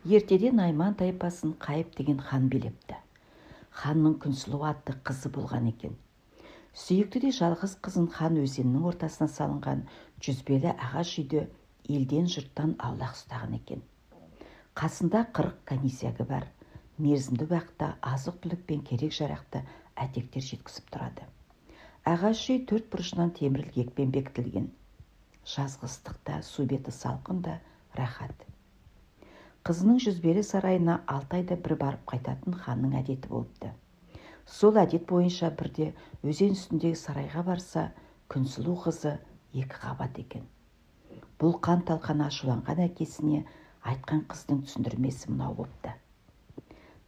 Ертеде найман тайпасын Қайып деген хан билепті. Ханның Күнсұлу атты қызы болған екен. Сүйікті де жалғыз қызын хан өзеннің ортасына салынған жүзбелі ағаш үйде елден жұрттан аулақ ұстаған екен. Қасында 40 канизягі бар. Мерзімді уақытта азық-түлік пен керек-жарақты әтектер жеткізіп тұрады. Ағаш үй төрт бұрышынан темір ілгекпен бекітілген. Жазғы ыстықта су беті салқын да рахат. Қызының жүзбелі сарайына 6 айда бір барып қайтатын ханның әдеті болыпты. Сол әдет бойынша бірде өзен үстіндегі сарайға барса, Күнсұлу қызы 2 қабат екен. Бұл қан талқан ашуланған әкесіне айтқан қыздың түсіндірмесі мынау бопты.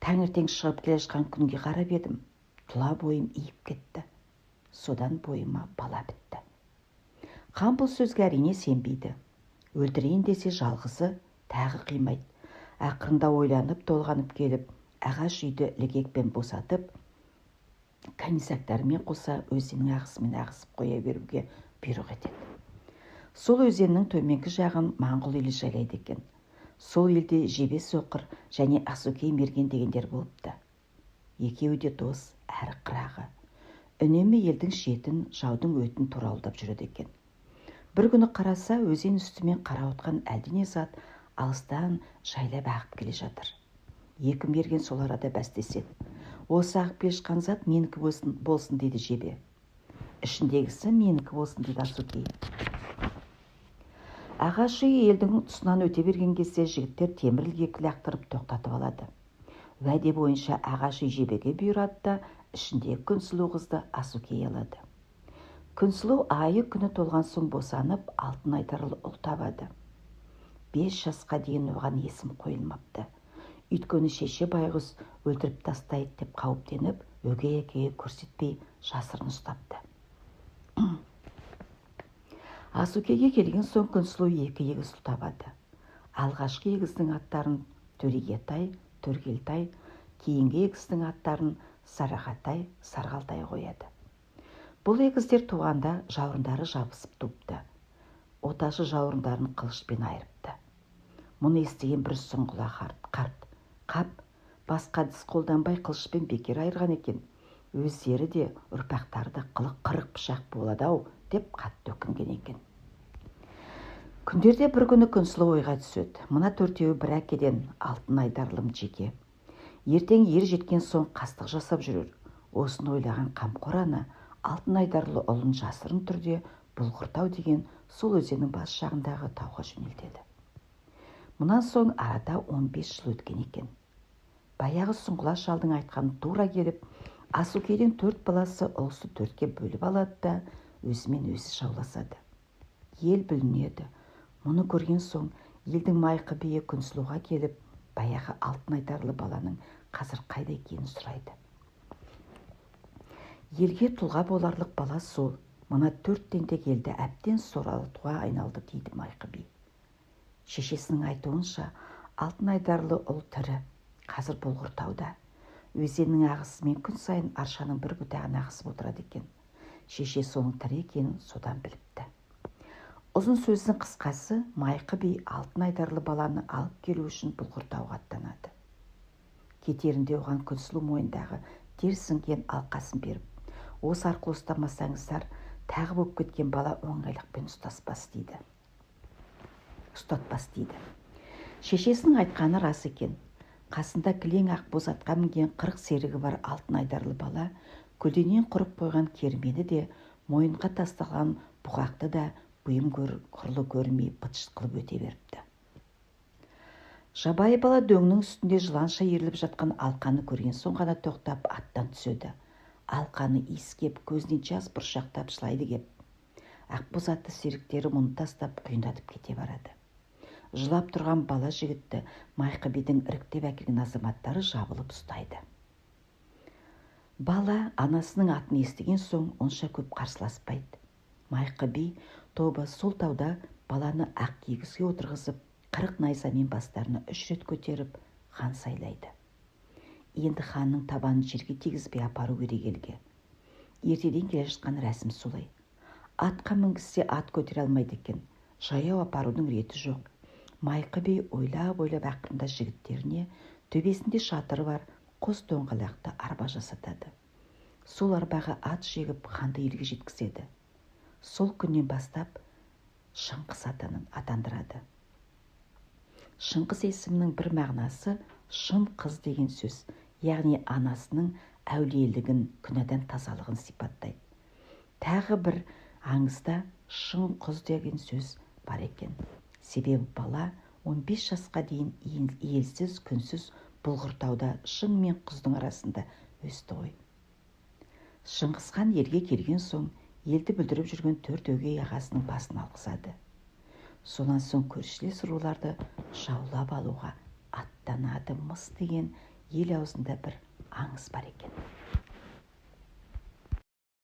Таңертең шығып келе жатқан күнге қарап едім, тұла бойым иіп кетті. Содан бойыма бала бітті. Хан бұл сөзге әрине сенбейді. Өлтірейін десе жалғызы тағы қимайды. Ақырында ойланып толғанып келіп, ағаш үйді ілгекпен босатып, канизактарымен қоса өзеннің ағысымен ағызып қоя беруге бұйрық етеді. Сол өзеннің төменгі жағын Моңғол елі жайлайды екен. Сол елде Жебе соқыр және Асукей мерген дегендер болыпты. Екеуі де дос, әрі қырағы. Үнемі елдің шетін, жаудың өтін туралдап жүреді екен. Бір күні қараса, өзен үстімен қарауытқан әлдене зат алыстан жайлап ағып келе жатыр. Екі мерген сол арада бәстеседі. Осы ағып келе жатқан зат менікі болсын дейді Жебе. Ішіндегісі менікі болсын дейді Асукей. Ағаш үй елдің тұсынан өте берген кезде жігіттер темір ілгек лақтырып тоқтатып алады. Уәде бойынша ағаш үй Жебеге бұйырады да, ішіндегі Күнсұлу қызды Асукей алады. Күнсұлу айы күні толған соң босанып, алтын айдарлы ұл табады. 5 жасқа дейін оған есім қойылмапты. Өйткені шеше байғұс өлтіріп тастайды деп қауіптеніп, өгей әкеге көрсетпей жасырын ұстапты. Асукейге келген соң Күнсұлу 2 егіз ұл табады. Алғашқы егіздің аттарын Төрегетай, Төргелтай, кейінгі егіздің аттарын Сарағатай, Сарғалтай қояды. Бұл егіздер туғанда жауырындары жабысып туыпты. Оташы жауырындарын қылышпен айырыпты. Мұны естіген бір сұңғыла қарт, қап, басқа әдіс қолданбай қылышпен бекер айырған екен. Өздері де ұрпақтары да 40 пышақ болады-ау деп қатты өкінген екен. Күндерде бір күні Күнсұлу ойға түседі. Мына төртеуі бір әкеден, алтын айдарлым жеке. Ертең ер жеткен соң қастық жасап жүрер. Осыны ойлаған қамқор ана алтын айдарлы ұлын жасырын түрде Бұлғыртау деген сол өзеннің бас жағындағы тауға жөнелтеді. Мұнан соң арада 15 жыл өткен екен. Баяғы сұңғыла шалдың айтқаны тура келіп, Асукейдің 4 баласы ұлысты 4-ке бөліп алады да, өзімен өзі жауласады. Ел бүлінеді. Мұны көрген соң елдің майқы биі Күнсұлуға келіп, баяғы алтын айдарлы баланың қазір қайда екенін сұрайды. Елге тұлға боларлық бала сол, мына 4 тентек елді әбден соралатуға айналды дейді майқы би. Шешесінің айтуынша, алтын айдарлы ұл тірі, қазір Бұлғыртауда. Өзеннің ағысымен күн сайын аршаның бір бұтағын ағызып отырады екен. Шешесі оның тірі екенін содан біліпті. Ұзын сөздің қысқасы, майқы би алтын айдарлы баланы алып келу үшін Бұлғыртауға аттанады. Кетерінде оған Күнсұлу мойнындағы тер сіңген алқасын беріп, осы арқылы ұстамасаңыздар, тағы болып кеткен бала оңайлықпен ұстатпас дейді. Шешесінің айтқаны рас екен. Қасында кілең ақ боз атқа мінген 40 серігі бар алтын айдарлы бала көлденең құрып қойған кермені де, мойынға тасталған бұғақты да бұйым құрлы көрмей быт-шыт қылып өте беріпті. Жабайы бала дөңнің үстінде жыланша еріліп жатқан алқаны көрген соң ғана тоқтап аттан түседі. Алқаны иіскеп, көзіне жас бұршақтап жылайды кеп. Ақбоз атты серіктері мұны тастап құйындатып кете барады. Жылап тұрған бала жігітті майқы бидің іріктеп әкелген азаматтары жабылып ұстайды. Бала анасының атын естіген соң онша көп қарсыласпайды. Майқы би тобы сол тауда баланы ақ кигізге отырғызып, 40 найзамен бастарына 3 рет көтеріп, хан сайлайды. Енді ханның табанын жерге тигізбей апару керек елге. Ертеден келе жатқан рәсім солай. Атқа мінгізсе ат көтере алмайды екен. Жаяу апарудың реті жоқ. Майқы би ойлап-ойлап ақырында жігіттеріне төбесінде шатыры бар қос доңғалақты арба жасатады. Сол арбаға ат жегіп ханды елге жеткізеді. Сол күннен бастап Шыңғыс атандырады. Шыңғыс есімінің бір мағынасы шын қыз деген сөз, яғни анасының әулиелігін, күнәдан тазалығын сипаттайды. Тағы бір аңызда шын құз деген сөз бар екен. Себебі бала 15 жасқа дейін елсіз, күнсіз бұлғыр тауда шың мен құздың арасында өсті ғой. Шыңғысхан елге келген соң елді бүлдіріп жүрген төрт өгей ағасының басын алғызады. Сонан соң көршілес руларды жаулап алуға аттанады мыс деген ел аузында бір аңыз бар екен.